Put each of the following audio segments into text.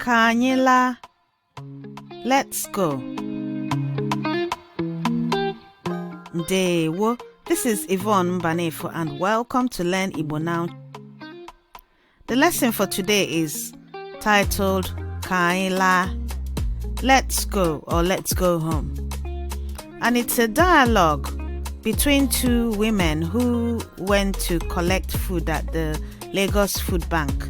Ka anyị laa. Let's go. Ndewo. This is Yvonne Mbanefo and welcome to Learn Igbo Now. The lesson for today is titled Ka anyị laa. Let's go, or let's go home. And it's a dialogue between two women who went to collect food at the Lagos Food Bank.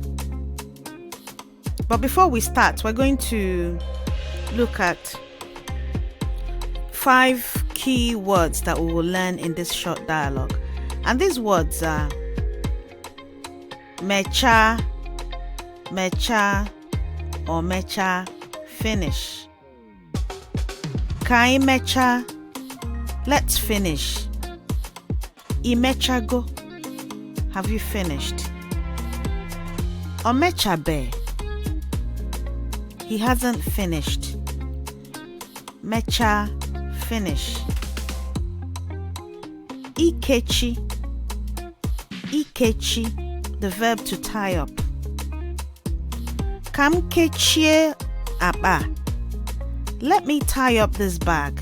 But before we start, we're going to look at 5 key words that we will learn in this short dialogue. And these words are mecha, mecha, or mecha, finish. Ka anyị mecha, let's finish. Imechago, have you finished? Omechabe, he hasn't finished. Mecha, finish. Ikechi, ikechi, the verb to tie up. Ka m kechie akpa. Let me tie up this bag.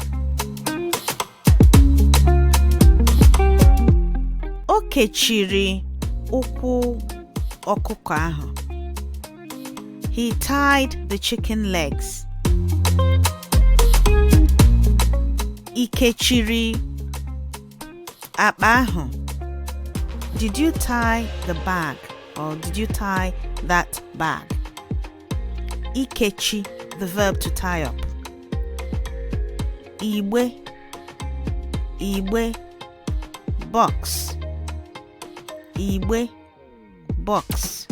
O kechiri ụkwụ ọkụkọ ahụ. He tied the chicken legs. I kechiri akpa ahụ. Did you tie the bag, or did you tie that bag? Ikechi, the verb to tie up. Igbe, igbe, box. Igbe, box.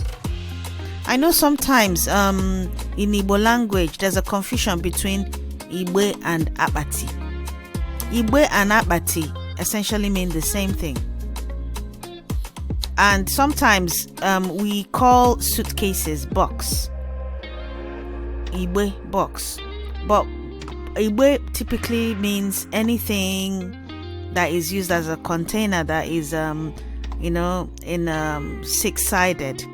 I know sometimes in Igbo language there's a confusion between igbe and akpati. Igbe and akpati essentially mean the same thing. And sometimes we call suitcases box. Igbe, box. But igbe typically means anything that is used as a container that is, in six-sided.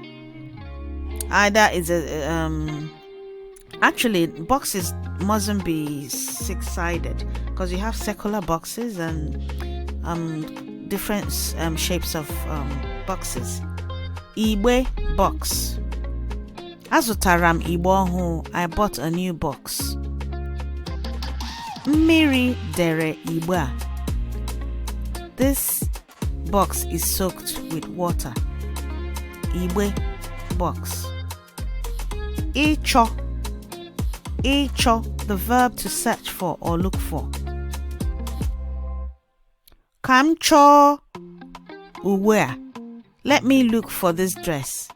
Either is a actually boxes mustn't be six-sided, because you have circular boxes and different shapes of boxes. Igbe, box. Azụtara m igbe ọhụụ. I bought a new box. Mmiri dere igbe a. This box is soaked with water. Igbe, box. Ịchọ, ịchọ, the verb to search for or look for. Ka m chọọ uwe a. Let me look for this dress.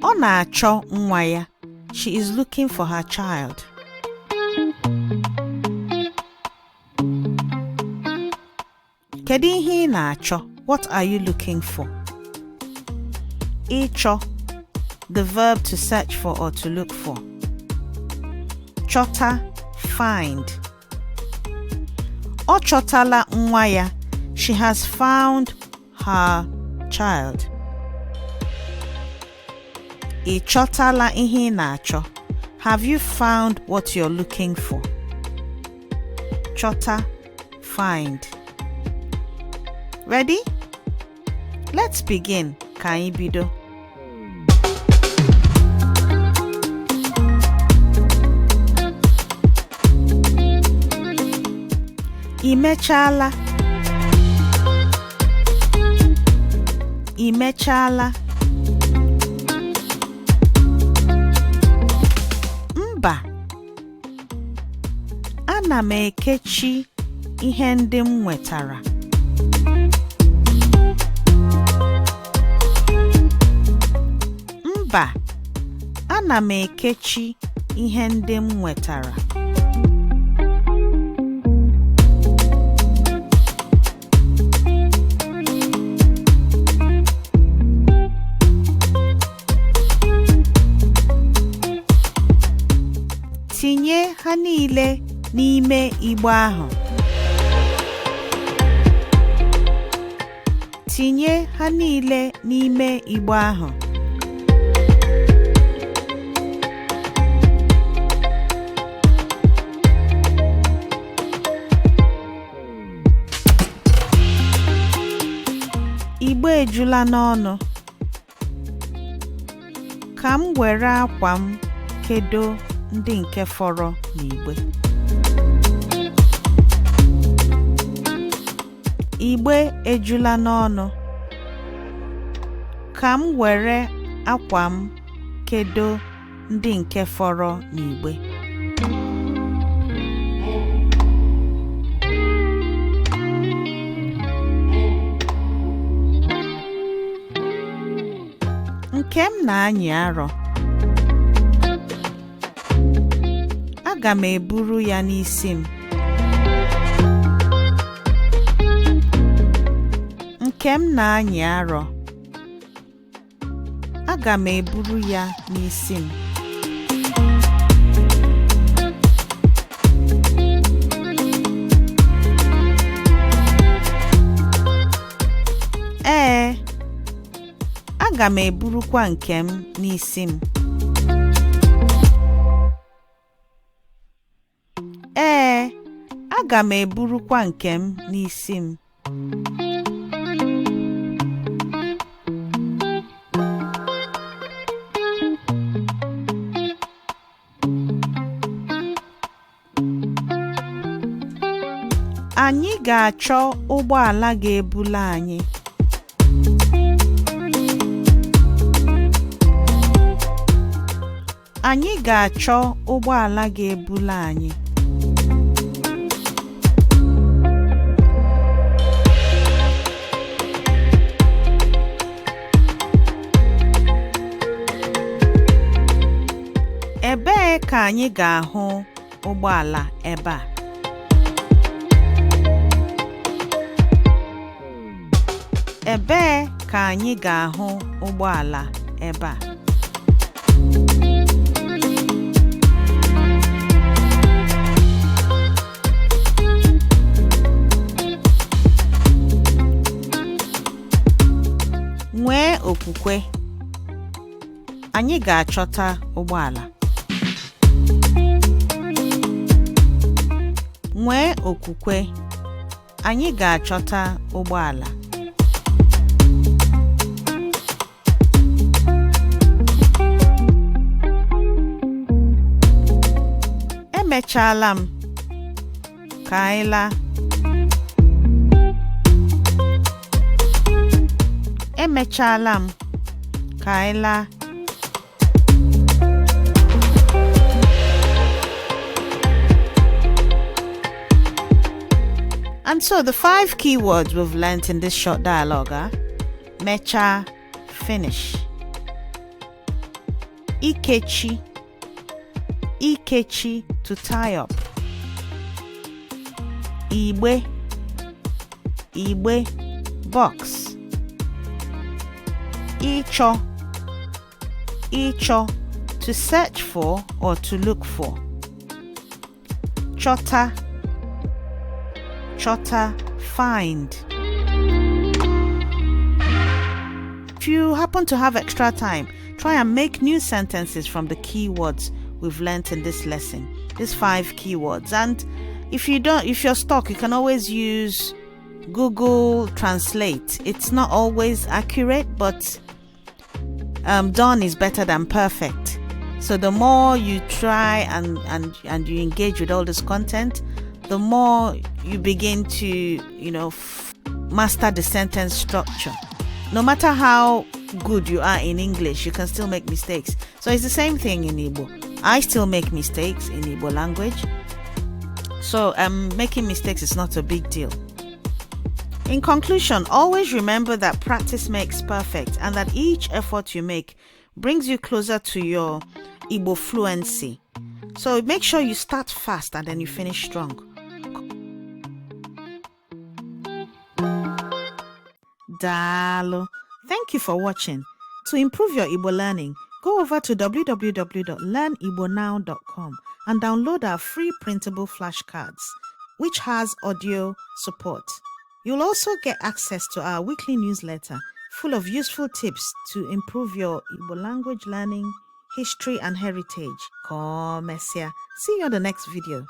Ọ na-achọ nwa ya. She is looking for her child. Kedu ihe ị na-achọ? What are you looking for? Ịchọ, the verb to search for or to look for. Chọta, find. Ọ chọtala nwa ya. She has found her child. Ị chọtala ihe ị na-achọ? Have you found what you're looking for? Chọta, find. Ready? Let's begin. Ka anyị bido. I mechala? I mechala? Mba. Ana m ekechi ihe ndị m nwetara. Mba. Ana m ekechi ihe ndị m nwetara. Tinye ha niile n'ime igbe ahụ. Tinye ha niile n'ime igbe ahụ. Igbe ejula n'ọnụ. Ka m were akwa m kedo ndị nke fọrọ n'igbe. Igbe ejula n'ọnụ. Ka m were akwa m kedo ndị nke fọrọ n'igbe. Nke m na-anyị arọ. Aga m eburu ya n'isi m. Nke m na-anyị arọ. Aga m eburu ya n'isi m. Ee, aga m eburukwa nke m n'isi m. Ee, aga m eburukwa nke m n'isi m. Anyị ga-achọ ụgbọala ga-ebula anyị. Anyị ga-achọ ụgbọala ga-ebula anyị. Ebee ka anyị ga-ahụ ụgbọala ebe a? Ebee ka anyị ga-ahụ ụgbọala ebe a? Nwee okwukwe, anyị ga-achọta ụgbọala. Nwee okwukwe, anyị ga-achọta ụgbọala. Emechaala m. Ka anyị laa. Emechaala m. Ka anyị laa. And so the 5 keywords we've learnt in this short dialogue are mecha, finish, ikechi, ikechi, to tie up, igbe, igbe, box, icho, icho, to search for or to look for, chota, chota, find. If you happen to have extra time, try and make new sentences from the keywords we've learnt in this lesson, these 5 keywords. And if you don't, if you're stuck, you can always use Google Translate. It's not always accurate, but done is better than perfect. So the more you try and you engage with all this content, the more you begin to, master the sentence structure. No matter how good you are in English, you can still make mistakes. So it's the same thing in Igbo. I still make mistakes in Igbo language. So making mistakes is not a big deal. In conclusion, always remember that practice makes perfect and that each effort you make brings you closer to your Igbo fluency. So make sure you start fast and then you finish strong. Daalụ. Thank you for watching. To improve your Igbo learning, go over to www.learnigbonow.com and download our free printable flashcards, which has audio support. You'll also get access to our weekly newsletter full of useful tips to improve your Igbo language learning, history, and heritage. Come, see you on the next video.